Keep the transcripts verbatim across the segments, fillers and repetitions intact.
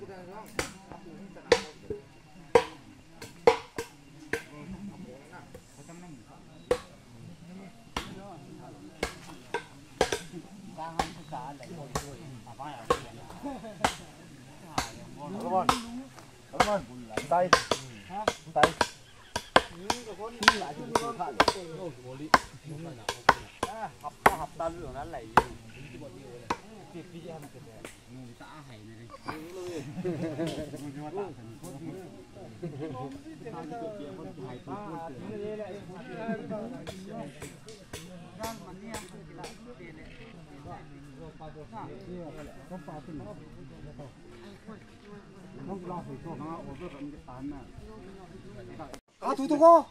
Come on. Come on. Dai. Dai. Hapta, hapta lu na lai. Ka tu tu ko.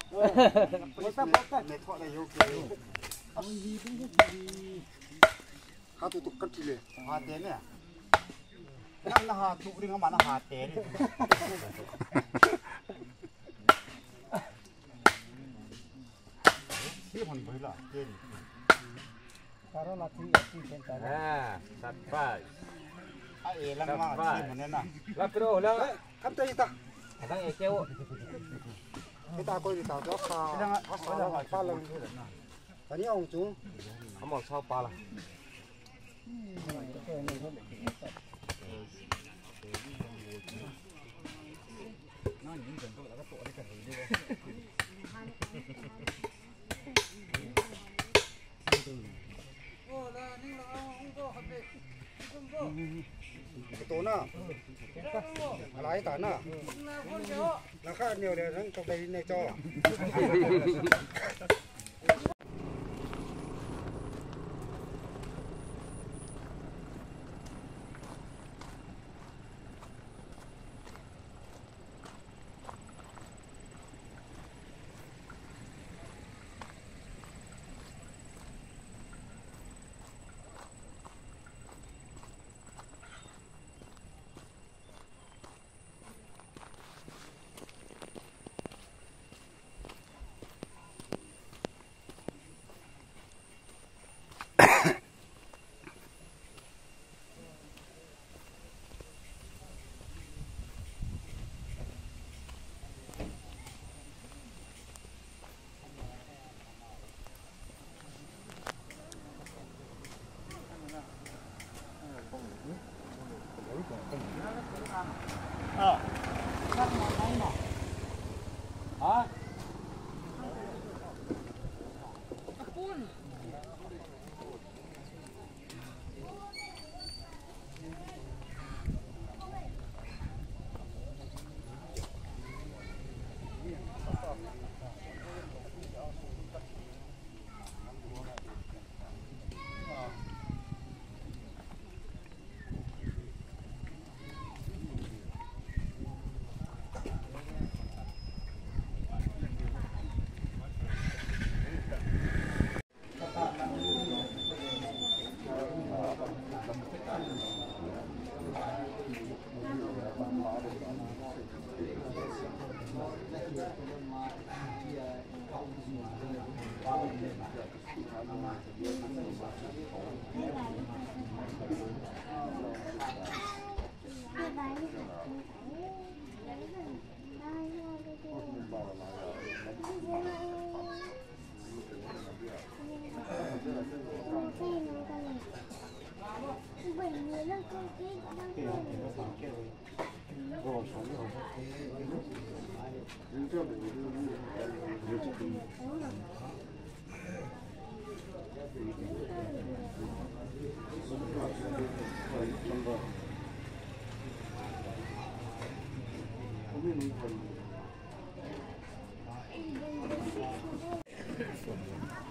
Ka tu tu ka ti le. Ha te ne. Nang na ha tu ring ama na ha te ne. Hi hon boi la te ne. Karo la ti ti pen ta. Ah, sapai. A e lang ma ti mo ne na. La pro la. Kam ta ita. Lang e keu. Ita ko ita to sa. Lang pa lang. Tani ong chu. Amo sa pa la. Ito na. Alai ta na. Naka neo le nang to dai ne cho.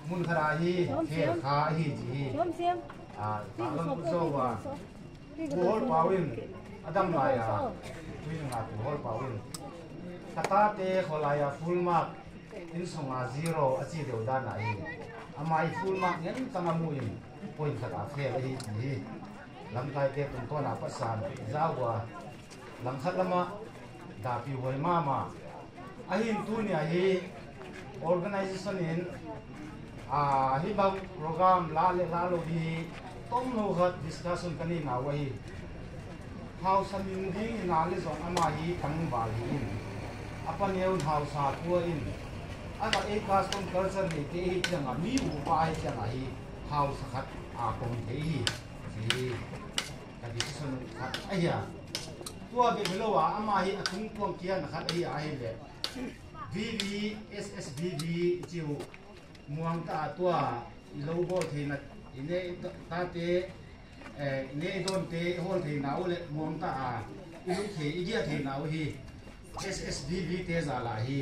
Mun khat a hi, khel kha hi ji hi. A, ka lam ku so wa. Pu Holpao in, adam lai a. Pu in nga Pu Holpao in. Kata te kholai a full mark, insung a zero, a chi deu dan a hi. Ama i full mark ngen tang a mu in, point khat a fail a hi ti hi. Lamkai te tungtawn a pasan, za wa. Langkhat lama, dapi hoi mama. Ahin tunia hi organization in, a, hi bang program la le la lo hi, tom lo khat discussion kani na wa hi. Haosa min ding in a le jong ama hi tangval hi in. Apa neo haosa tua in. Ama ei custom culture nei te hi chiang a mi upa hi chiang a hi haosa khat a kong thei hi. Hi. Ka decision khat ahi a. Tua bep hilou a ama hi a tung tuang kian khat ahi a hi le. V V, S S V V, chiu. Muang ta tua, i lo bol theina, i ne ta te, eh, i ne don te, hol theina u le, muang ta a, i lu thei, i gia theina u hi, S S V V te za la hi,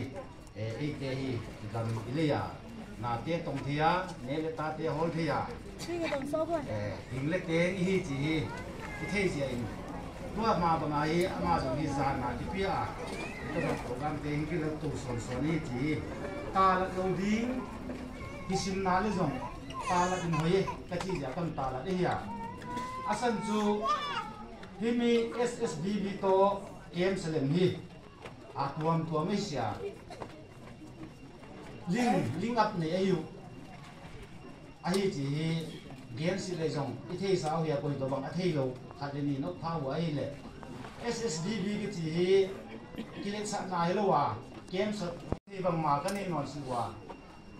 eh, ei te hi, i gam i le ya, na te tong thei a, ne le ta te hol thei a. Thing le teng hi chi hi, i thei chi a in. Tua ma bang a hi, ama jong hi zan na ki pia. Tua jong program te hi ki lo tu son son hi chi hi. Ta la lo ding, hi sim na le jong. Ta la in hoi, ka chi ja kam ta la de hi a. Asan chu, hi mi S S V V to K M Salem hi. A tuam tuam hi sia. Ling, ling ap nei ahiu. Ahi chi hi, gen si le jong, i thei sa hi a koi to bang a thei lo, khat le ni no pha hu ahi le. S S D B ki chi hi, ki le sa na hi lo a, kem sa, ni bang ma ka ni non si wa.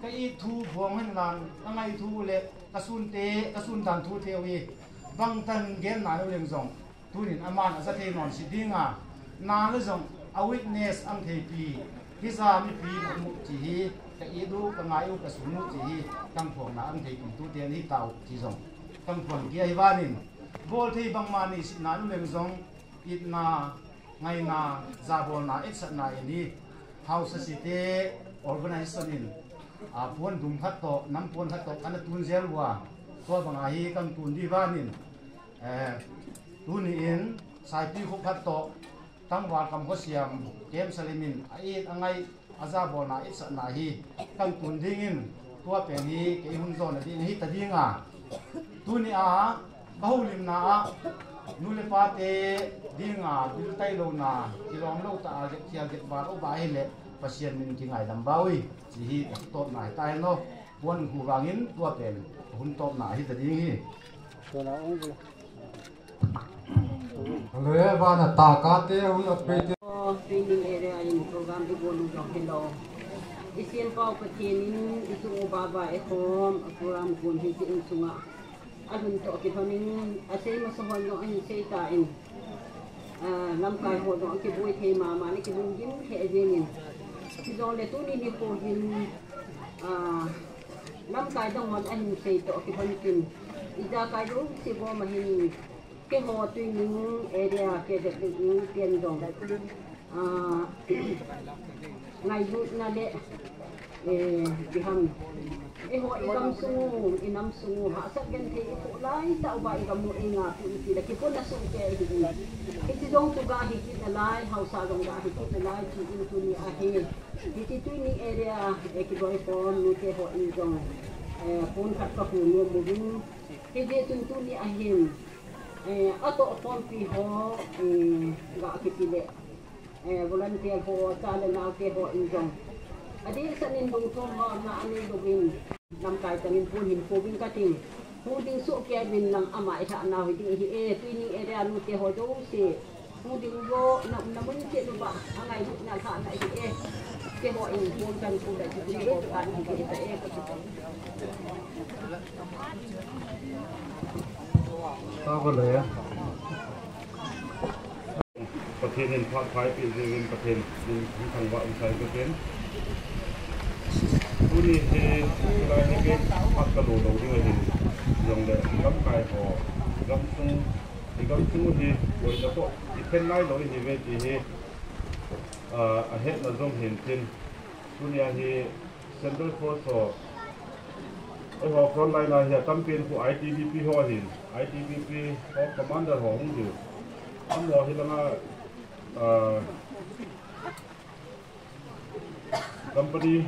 Ka i thu buang hen lan, ka ngai thu le, ka sun te, ka sun dan thu thei hi. Bang tan gen na lo leng jong. Tunin aman a za thei non si ding a, na le jong a witness ang thei pi, hi za mi pi na mu chi hi, ka i du, ka ngai u, ka sunu chi hi, tang phuang na ang thei pi tu te ni tau chi jong. Tang phuang kia hi vanin, bol thei bang ma ni si na nu leng jong, it na, ngai na, za bol na, et sat na i ni, hausa si te, organization in, a puan dum khat to, nam puan khat to, kana tun zel wa, tua bang a hi kan tun di vanin, Eh, tuni in, Saipi khup khat to, tangval kam kho siam, kem salimin, a it a ngai, a za bol na, et sat na hi, kan tun ding in, tua pen hi, kei hun zon a ding, hi ta ding a. Tuni a, ka ho lim na a, nu le pa te ding a, bil tai lo na, kilom lo ta a, get thial get val o ba hi le, Pasian min ki ngai dam ba ui, chi hi, ka top na hi ta hi no, puan khu vangin, tua pen, hun top na hi ta ding hi. Hello, eh, vana taka te hun a pe te. Training area in program i bol u jong hi lo. I Siam Pau Pathen in i chu u ba ba e khom, a program kun hi chi in chunga. A hun to ki thonin, a sei ma so hon jong a hin sei ta in. A, lamkai ho jong ki boi thei ma ma ni ki bun gim he jeng in. Ki jong le tuni ni ko hin, a, lamkai dang hon a hin sei to ki thon kin. I ja kai jong si bo ma hin. Keiho Tuining area, K Z Tuining ten jong, ah, ngailutna le, eh, biham. Eiho i gamsung u, i namsung u, hahsat genthei i kho lai tah uva i gam u i ngah pi i ti le, kipuna sung kei hi. Hichi jong chu ga hi kit nalai, hausa jong ga hi kit nalai, chi in tuni a hi. Hichi Tuining area, eh, kiboi khom, nute ho in jong, eh, pon khat ka hu nom uvin. Hijeh chun tuni a hin, eh, atoh khompi ho, eh, ga kiti le, eh, volunteer ho, cha le nao te ho in jong. Adeh sa nin lungthom ho na anei louvin, lamkai tangin pon hin pouvin kating. Hung ding soh kei uvin lang ama i lhah nau hi ding hi e, Tuining area nute ho jouse. Hung ding uvo, na, na mun kit uva, a ngailutna lhahna hi e. Keiho in pon kan pu le, keiho kan hi ta e, ka ti. Ta ko le ya. Pathen in phat phai pe jeh in Pathen in hung thangvah in sai ka pen. Tuni hi, lai hi ke, phat ka lo lo ding ahin. Jong le, lamkai ho, gamsung, I gamsung u hi, boina toh, i khen nai lou i hi ve ti hi, ah, a hetna jong hin tin. Tunia hi Central Force ho, eiho frontline a hi a tampen khu I T B P ho hin, I T B P ho commander ho hung diu. Amaho hi langa, ah, Company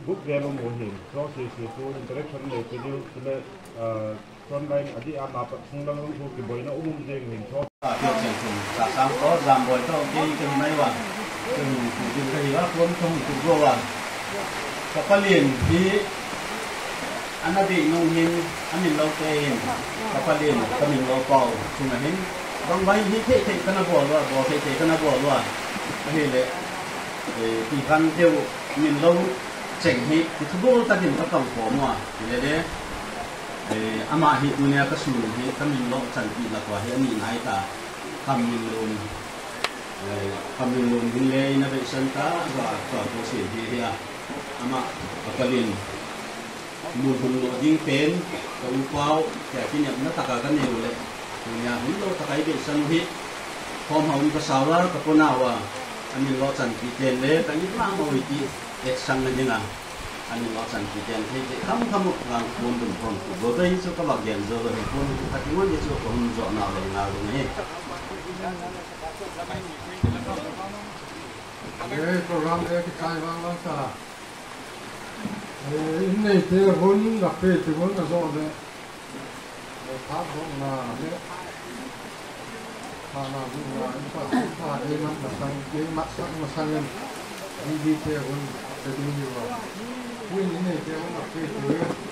group vel um u hin, so si si tu interaction nei pe diu, chule, ah, frontline a di a na pat sung lang lang thu kiboina um um jeng hin so. Ka chen chen, ka sang ko, jam boi to, ke ke mai wa. Chen chen ka hi a, kom thong tu go wa. Ka palin hi, ana di nung hin, amin lo te hin. Ka palin, ka min lo pau, sung hin. Pangvai hi thei thei kana bol uva, bol thei thei kana bol uva. Ahile, eh, ti khan deu min lo cheng hi, ti thubol takin ka pang khom uva. Hile le, eh, ama hi tunia ka sun hi, ka min lo chanpi lak uva hi, ani ngai ta. Kam min lo, eh, kam min lo hin le, ina vei san ta, va, va, ko se hi, hi a. Ama, ka palin. Mun hun lo ding pen, ka upa u, tia kinepna taka ka nei u le, tunia hun lo taka i beisan u hi, khom hah un ka sa uva, ka pona uva, amin lo chanpi ten le, ka it mama u hi ti, etsang na dinga, amin lo chanpi ten, thei thei kham kham u, ngang pon dun pon, ku go to hi chu ka vak gen jo lo hi, pon ku ka ti ngon hi chu ka hun jo na lo nga lo hi. Eh, program le kichai vang vang ta. Eh, in neite hun, na pe ti hun, na zo le. Eh, phat dohna le. Phat na dohna, in phat, in phat, dei mat masang, dei mat sak masang in. In di te hun, pe ding ni wa. Hun in neite hun, na pe ti hun.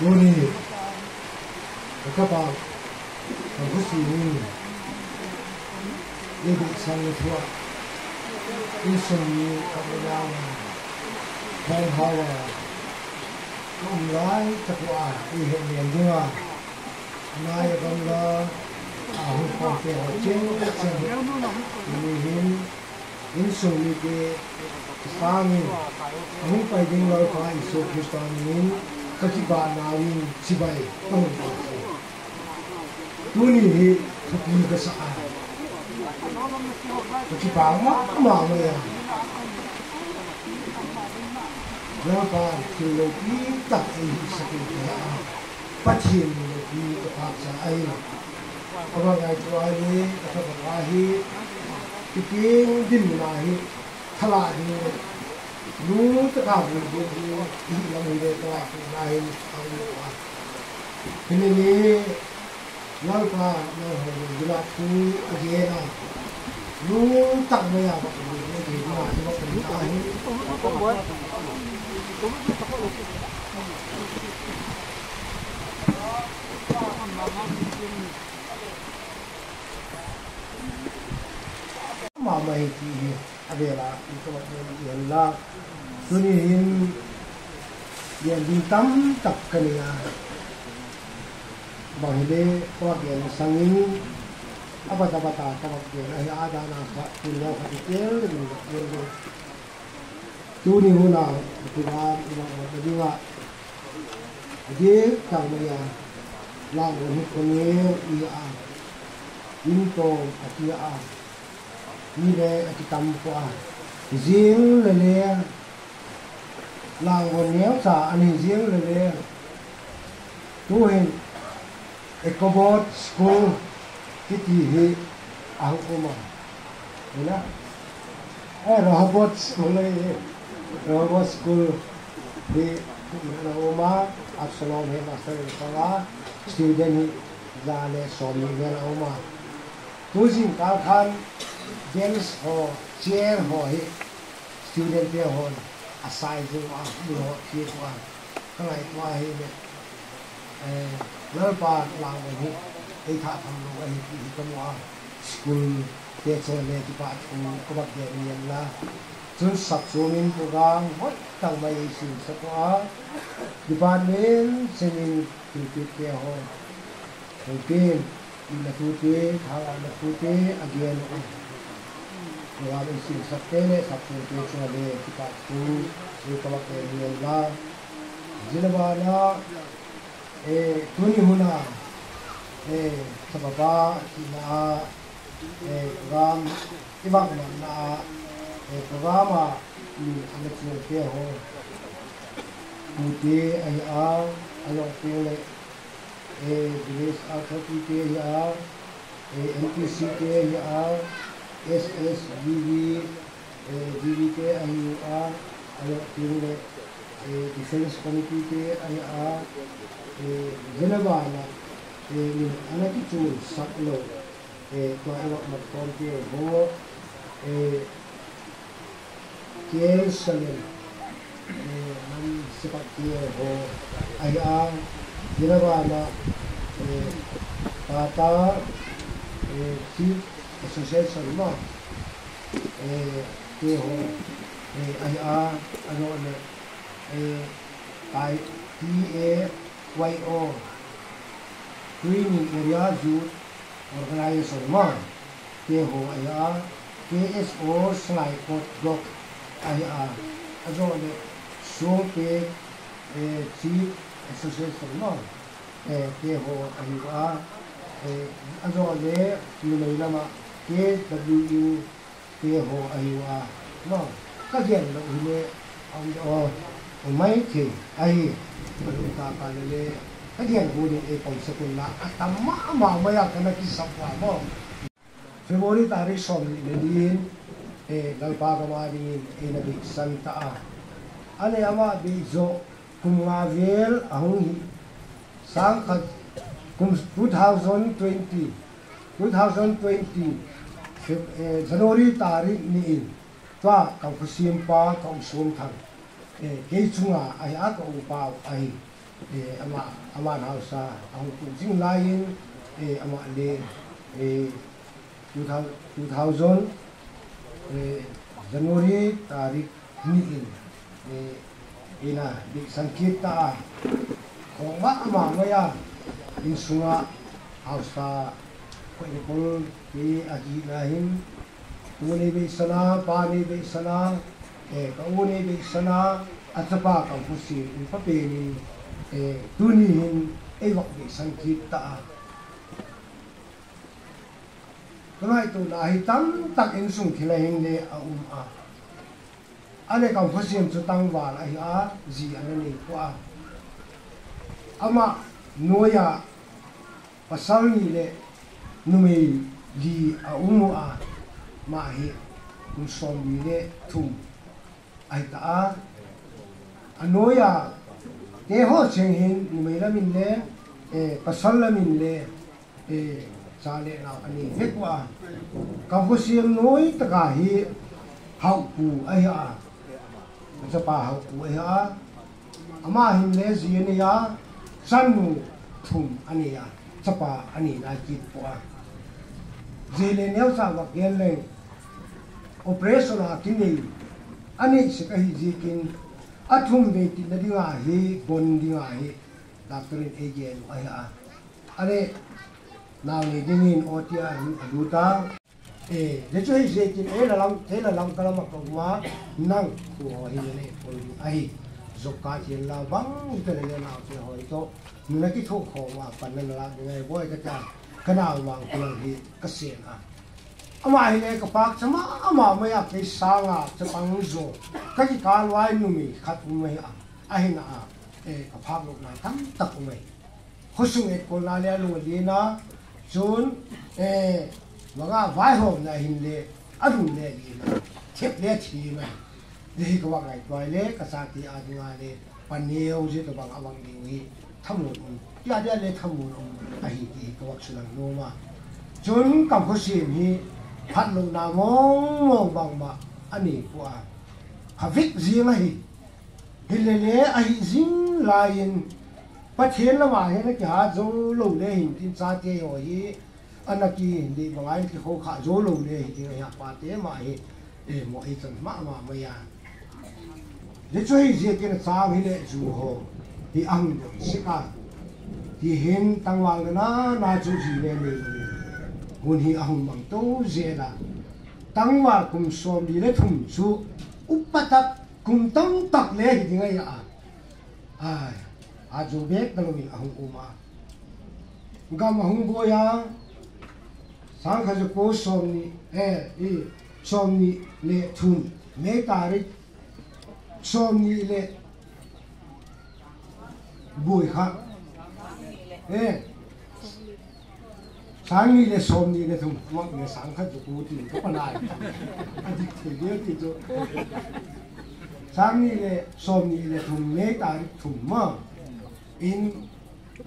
Tuni, ka kapa, ka husi ni, ni bi sang ni thua, insung ni ka bela, hong hawa, ka um lai ka tua, i he len dinga, Nai a gamla, a hung pang te ho cheng cheng. Tuni hin, insung mite, sangin, a hung pai ding Lalpa Jesu Christa min in, ka kipah nau in, chibai, ka hung pang te. Tuni hi, thupi ka sa a. Ka kipah ma, ma, ma ya. Lalpa, thil loupi tak ei hi sa ke a. Pathen loupi ka phat cha ahi. Ka va ngaito a le, ka tha va hi, kipeng dinmun a hi, thala ding le, lung taka bul ding hi, i lam hi le, ka va hi na hi, a u a. Hi ni ni, Lalpa, nangho le, dila thu a gen a. Lungtang mai a va kum ni ding ma hi va kum ta hi. Mama hi ti hi a vela i ka va kum ni hen la. Tuni hin gen ding tam tak ka nei a. Bang hi le ka va gen sangin a va ta va ta ka va gen a hi a da na sa tun lo ka ti tel le min va gen le. Tuni hun a, program i va va ding a. Dik tak mai a, Langvon hi khoneo i a, in tong a ti a, ni le a ti tam ko a. Jing le le, Langvon neocha a ni jing le le. Tu hin, Ecobot School kiti hi a hung um a. Hina? Eh, Rehoboth School hi, Rehoboth School hi, hi a um a, Absalom hi master in pang a, student hi ja le som ni vel a um a. Tu jingkah khan, bench ho, chair ho hi, student te hon a sai jing a, mi ho thi a, ka ngaito a hi le. Eh, Lalpa Langvon hi, ei tha tham lo ahi ti hi ka mu a, school te chun le kipah thu ka va gen ni la. Chun sap chom in program hoi tak mai ei sin sap a, department chen in thilpeh te ho, thilpeh, i na thu te, thang a na thu te, a gen a. Program ei sin sap te le, sap chom te chun le kipah thu, ei ka va gen ni la. Jilabana, Eh, tuni hun a, eh, Sabbath thina a, eh, program i vak manna a, eh, program a, mi ana chun te ho. Pu te ahi a, a long te le, eh, village authority te ahi a, eh, M P C te ahi a, S S V V, eh, V V te ahi a, a long te le, eh, Defense Committee te ahi a, eh, Geneva na, eh, min ana kichun sak lo, eh, tua i vak mat khom te ho, Eh, K Salem, eh, nam sepak te ho ahi a, Yerevan a, eh, Tata, eh, Chief Association ma, eh, te ho, eh, ahi a, ajo le, eh, tai T A Y O, Training Area Youth Organization ma, te ho ahi a, K S O Sangaikot Block ahi a, ajo le Songpek, eh, Chief Association ma, eh, te ho ahi a, eh, ajo le numei lama K W U te ho ahi a, no, ka gen lou hile, um, oh, um, mai thei ahi, alu ta ka le le, ka gen hu ni e pon se kun la, atam ma, ma, ma ya ka na ki sap wa mo. February tarik som ni le din, eh, Lalpa gam a dingin, eh, na bi san ta a. Ale ama bi jo, kum nga vel ahung hi, sang khat, kum two thousand twenty, two thousand twenty, Feb-, eh, January tarik ni in, tua ka khosem pa ka u Somthang, eh, kei chunga ahi a ka u pa ahi, eh, ama, ama hausa, ahung kum jing lai in, eh, ama le, eh, two thousand, two thousand, eh, January tarik ni in, eh, ina, di sangkit ta a, kong ma ama maya, in sunga, hausa, ko in kol, ki agi na hin, u nei beisan a, pa nei beisan a, eh, ka u nei beisan a, achapa ka khosem in pa pe ni, eh, tuni hin, ei vak beisan kit ta a. Ka ngaito na hi tam tak insung thil a hin le a um a. Ane ka khosem chu tangval ahi a, ji ana nei pua. Ama noiya pasal ni le numei li a um u a, ama hi kum som ni le thum ahi ta a. A noiya te ho cheng hin numei lam in le, eh, pasal lam in le, eh, cha le nao ani vek u a. Ka khosem noi taka hi Haopu ahi a. Chapa Haopu ahi a. Ama hin le ji ani a, chanu thum ani a. Chapa ani na kit pua. Ji le neocha vak gen leng operation a kinei ani sek ahi ji kin, athum vei tina dinga hi, bon dinga hi, doctor in ei gen u ahi a. Are, nau ni dingin O T a hin a lut a. Eh, je chu hi je kin, eh, la lam, te la lam ka lam a ka um a, nang, khu ho hi le le, ko hi ahi. Jok ka hin la bang, te le le nau te ho hi to. Nu na ki tho kho ma, pan na la ding ai, boi ka ta. Ka nau mang ko hi, ka sen a. Ama hi le ka pak cha ma, ama maya kei sanga, chapang jo. Ka ki ka luai numei, khat um mai a. Ahi na a, eh, ka phak lou na tam tak um mai. Khosung et kol na le a lung a len a, chun, eh, manga vaihom na hin le, a lung le len a, thep le thi mai. Dehi ka vak ngai tuai le, ka chate a dinga le, paneo je to bang a vang ding hi, thamun um. Tia dia le thamun um, ahi ti ka vak sulang nom a. Chun ka khosem hi, phat lou na mong mong bang ma, ani pua. Ka vik jing ahi. Hi le le ahi jing lai in, Pathen lama hi na kihat jou lou le hin tin chate ho hi, ana ki hin dei bang a in ki ho kha jou lou le hi ding ahi a pate ma hi, eh, mo ei chan ma ma mai a. Di chu hi je kin a chang hi le ju ho, hi ang don sik a. Hi hin tangval na na chu ji le le. Hun hi ahung mang to je la. Tangval kum som li le thum chu upa tak Kum tam tak le hi ding ahi a. Ai, a jo bek na lo in a hung um a. Gam a hung boi a. Sang khat ja ko som ni, eh, i, som ni le thum. May tarik som ni le Boi kha. Eh. Sang ni le som ni le thum, mak le sang khat chu ku tin ka panai. A dik thei deu ti chu. Sang ni le som ni le thum, May tarik thum ma. In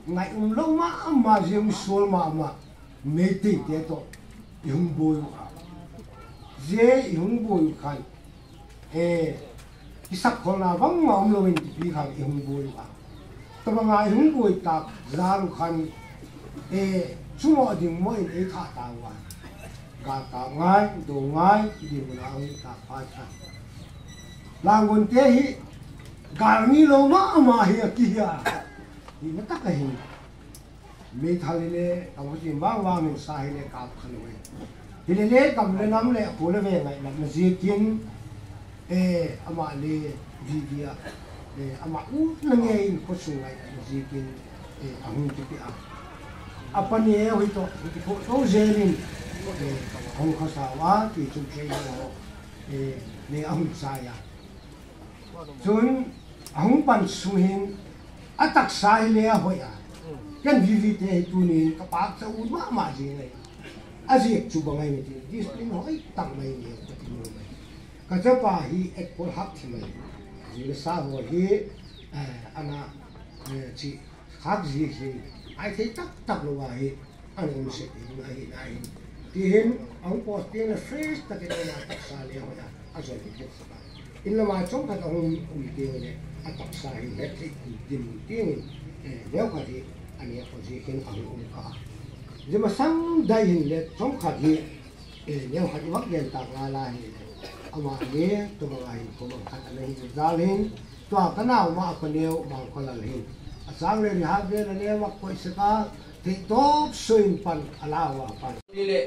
ngai um lou ma ma, jeng sual ma ma. Meitei te toh i hung boi u a. Jeh i hung boi u khan, eh, i sap kholna bang ma um louvin tipi khan i hung boi u a. Tabanga i hung boi tah jal u khan, eh, chumo ding mo in ei tha ta u a. Gal ta ngai, do ngai, ding na hung ta pa khan. Langgon te hi, gal ni lo ma ma hi a ki hi a. Hi na ta ka hin. Meithal hile, kamu ji vang vang hin sa hile kap khan uve. Hile le, gam le nam le, aphu le ve ngai nam na jikin, eh, ama le, Vivi a, eh, ama u na nge in khosung ngai na jikin, eh, ahung kipe a. Apa ni e hui to, hui to, to jenin, eh, ahung khosa uva, ti chung trei ho, eh, le ahung sa ya. Chun ahung pan sung hin ataksa hi le ahoi a. Ken Vivi te hi tunin ka pakcha u mama jing e. Ajeh chu bang ahi ti. Discipline hoi tah mai ni ka ti mai. Ka chapa hi ekol hak thi mai. Jing le sa ho hi, eh, ana, eh, chi hak ji hi. Ai thei tak tak lou a hi. An um sih ding ahi nai. Tihin, ahung post ding le fresh takin ama taksa le hoi a, ajol ding kit sah a. In lama chomkhat ahung um ding le, ataksa hi het thei um ding dingin, eh, neokhat hi, ani a post hin ahung um kha. Jeh masang dai hin le, chomkhat hi, eh, neokhat i vak gen tak la la hi le, ama le, tobang a hin, komang khat ana hi jal hin, Tua ka nao ma ka neo ma ka lal hin. A sang le ni ha ve na neo ma koi se ka thei top suin pan a la wa pan. Ni le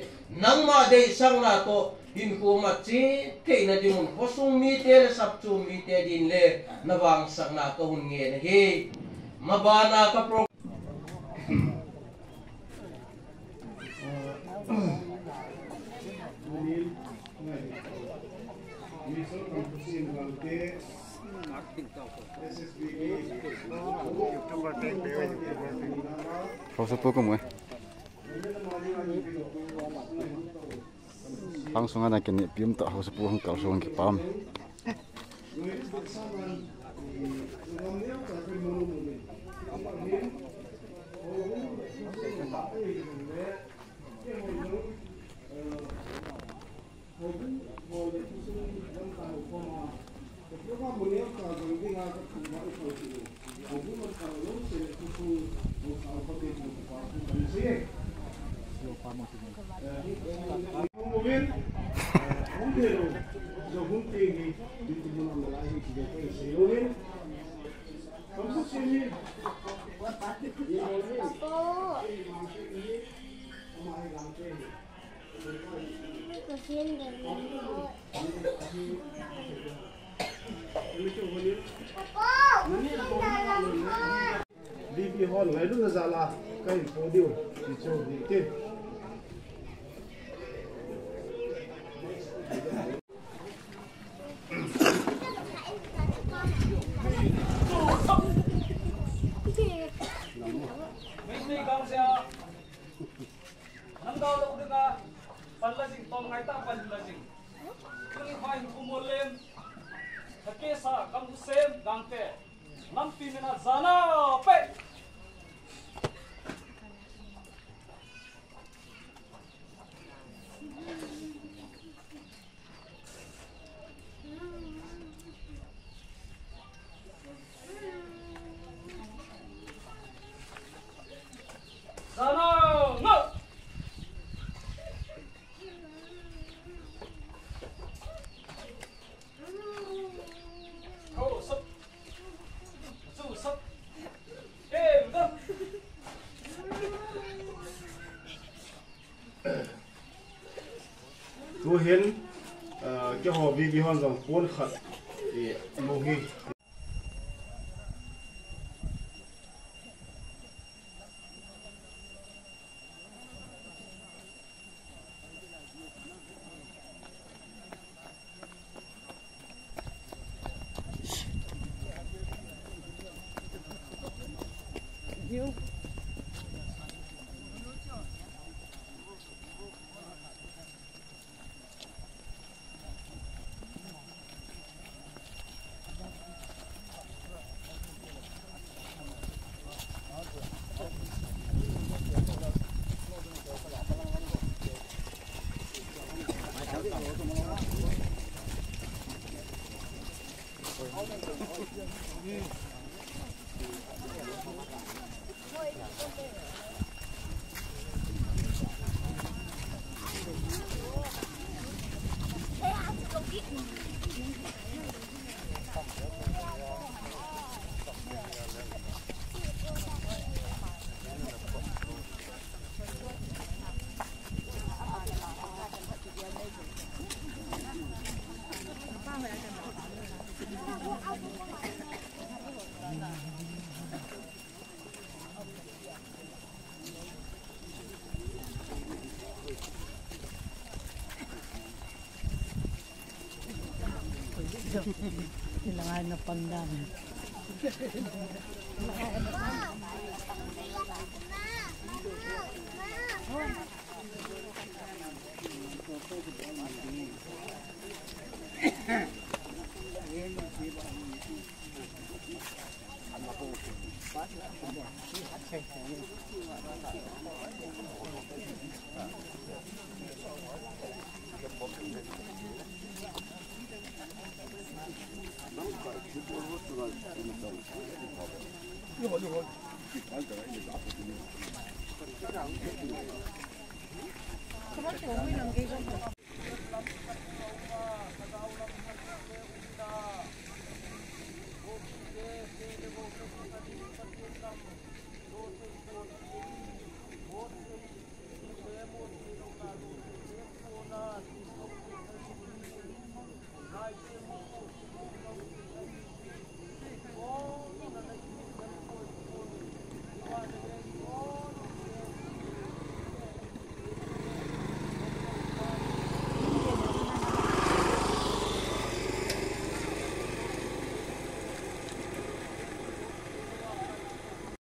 nangma deisakna toh hinkho ma chi theina dingun khosung mite le sapchum mite din le na vangsakna ka hun ngen ahi. Mabana ka pro- Hausa pu ka mu e. Hang sunga na kini pium ta hausa pu hang kal sung ki pam. Bibi hon ngai lu na jala kai po diu ti chu ni te. Meitei gangsia, nang dau lo dinga, pan la jing, tom ngai ta pan la jing. Kung khai kumol lem, thake sa kam sem, gangte, lampi mina jana pe. Tuhin, ah, keiho Vivi hon jong pon khat, eh, mu hi. Ilang ay na pandang.